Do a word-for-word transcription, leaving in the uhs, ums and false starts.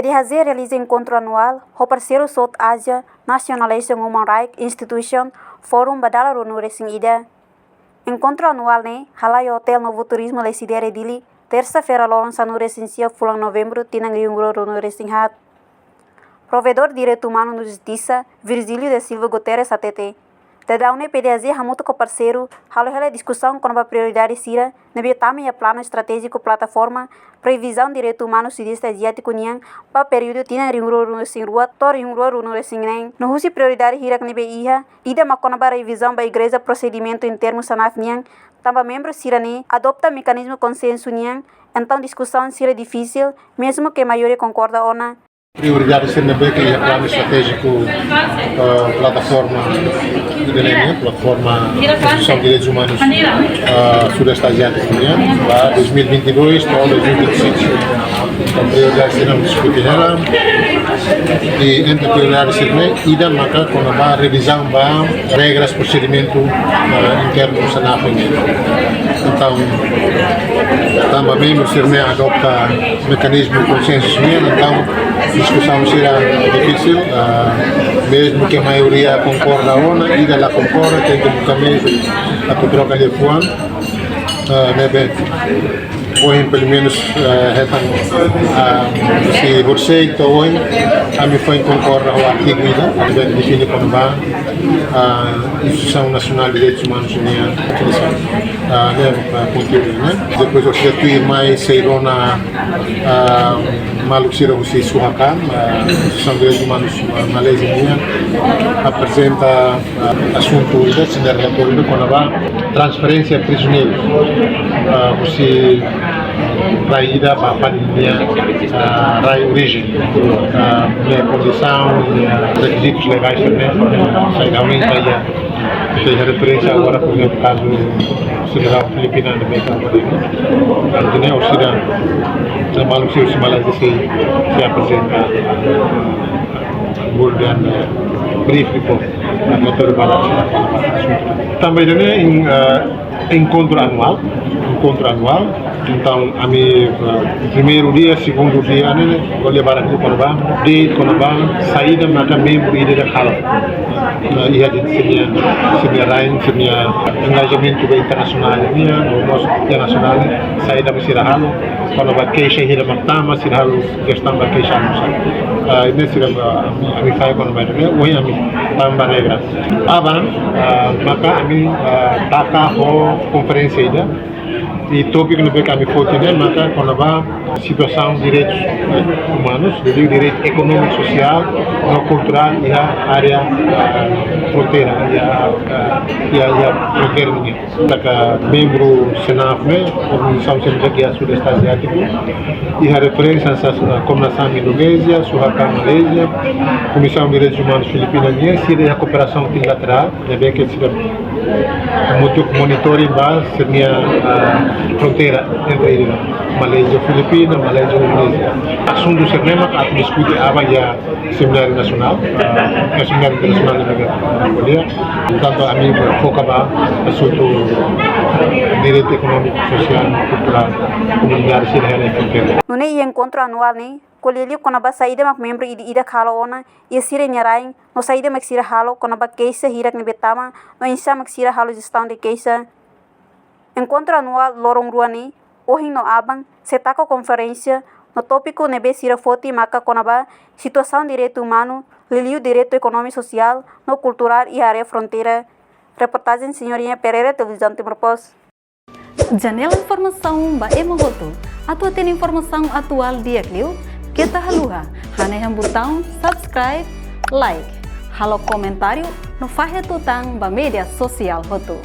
PDHJ realiza enkontru anuál ho parseiru South Asia Nationalized Human Rights Institution Forum ba dala ruanulu-resin-ida. Enkontru anuál ne'e hala'o iha Hotel Novo Turismo Lecidere Dili, tersa-feira loron sanulu-resin-sia fulan Novembru tinan rihun rua ruanulu-resin-haat. Provedór Direitu Umanu no Justisa, Virgílio da Silva Guterres hatete, daudaun ne'e PDHJ hamutuk ho parseiru halo hela diskusaun kona-ba prioridade sira ne'ebé tama iha Planu Estratéjiku Plataforma Previzaun Direitu Umanu Sudeste Aziátiku nian ba períodu tinan rihun rua ruanulu-resin-rua to'o rihun rua ruanulu-resin-neen, no husi prioridade hirak ne'ebé iha, ida mak kona-ba revizaun ba Igreja Prosedimentu Internu SANAF nian, tanba membru sira-ne'e adopta mekanizmu konsensu nian, entaun diskusaun sira difisil, mezmu ke maioria konkorda ona. Prioridade sira ne'ebé ke iha Planu Estratéjiku, eh, Plataforma, ida-ne'e, Plataforma Instituisaun Direitus Umanus, eh, Sudeste Aziátiku nian, ba dois mil e vinte e dois to'o dois mil e vinte e cinco. Entaun, prioridade sira ne'ebé diskute hela, i entre prioridade sira-ne'e, ida maka kona-ba revizaun ba regras prosedimentu, eh, internu SANAF nian. Entaun, tanba membru sira-ne'e adopta mekanizmu konsensu nian, entaun diskusaun sira difisil, eh, mezmu ke maioria konkorda ona, ida la konkorda, tenke buka meius atu troka liafuan, eh, ne'ebé ohin, pelumenus, eh, hetan, ah, husi horisehik to'o ohin, ami foin konkorda ho artigu ida, ne'ebé define kona-ba, ah, Instituisaun Nasionál Direitus Umanus nian, ah, ne'e, ah, konteúdu ne'e. Depois, orsida tuirmai sei rona, ah, maluk sira husi SUHACAM, ah, Instituisaun Direitus Umanus, ah, Malázia nian, aprezenta, ah, asuntu ida, sira-nia relatóriu ida kona-ba transferénsia prizioneirus, ah, husi rai ida ba fali nia, ah, rai orijen. Ah, nia kondisaun, nia rekizitus legais também, sai realmente iha, iha referénsia agora, por exemplo, kazu sira-nia Filipina ne'ebé ke agora ne'e. Entaun, orsida, maluk sira husi Malázia sei, sei aprezenta, ah, bolu dehan, eh, brief report, relatóriu barak sira. Tanba ida-ne'e, eh, enkontru anuál, enkontru anuál. Entaun, ami, eh, primeiru dia, segundu dia, ne'e, ne'e, ko'alia barak liu kona-ba, de'it kona-ba saida maka membru ida-idak halo. Nah, iha de'it sira-nia, sira-nia rain, sira-nia engajamentu ba internasionál nian, no mós iha nasionál, saida mak sira halo, kona-ba keixa hira mak tama, sira halo jestaun ba keixa almosa. Ah, ne'e sira, ah, ami, ami fahe kona-ba ne'e, ohin ami tama ba regra. Aban, ah, maka ami, ah, taka ho konferénsia ida. I tópiku ne'ebé ke ami foti ne'e maka kona-ba situasaun direitus, eh, umanus, jadi direitu ekonómiku, sosiál, no kulturál iha área, eh, fronteira, iha, eh, iha, iha fronteira nian. Daka membru SANAF ne'e, Organizasaun Sentral Sudeste Aziátiku, iha referénsia hanesan, eh, Komnas HAM Indonézia, SUHACAM Malázia, Komisaun Direitus Umanus Filipina nian, sira iha kooperasaun trilaterál, ne'ebé ke sira hamutuk monitoring ba sira-nia, ah, fronteira entre ida, Malázia, Filipina, Malázia, Indonézia. Asuntu sira-ne'e mak atu diskute aban iha semináriu nasionál, ah, iha semináriu internasionál ne'ebé ke ko'alia. Portantu, ami foka ba asuntu direitu ekonómiku, sosiál, kulturál, komunidade sira iha fronteira. Nune'e iha enkontru anuál ne'e ko'alia liu kona-ba saida mak membru ida-idak halo ona iha sira-nia rain, no saida mak sira halo kona-ba keixa hirak ne'ebé tama, no oinsá mak sira halo jestaun de keixa. Enkontru anuál loron rua ne'e, ohin no aban, sei taka konferénsia, no tópiku ne'ebé sira foti maka kona-ba situasaun direitu umanu, liuliu direitu ekonómiku, sosiál no kulturál iha área fronteira. Reportajen Senhorinha Pereira, Televizaun Timor Post. Janela informasaun ba ema hotu. Atu hatene informasaun atuál di'ak liu, keta haluha hanehan butaun subscribe, like, halo komentáriu, no fahe tutan ba média sosiál hotu.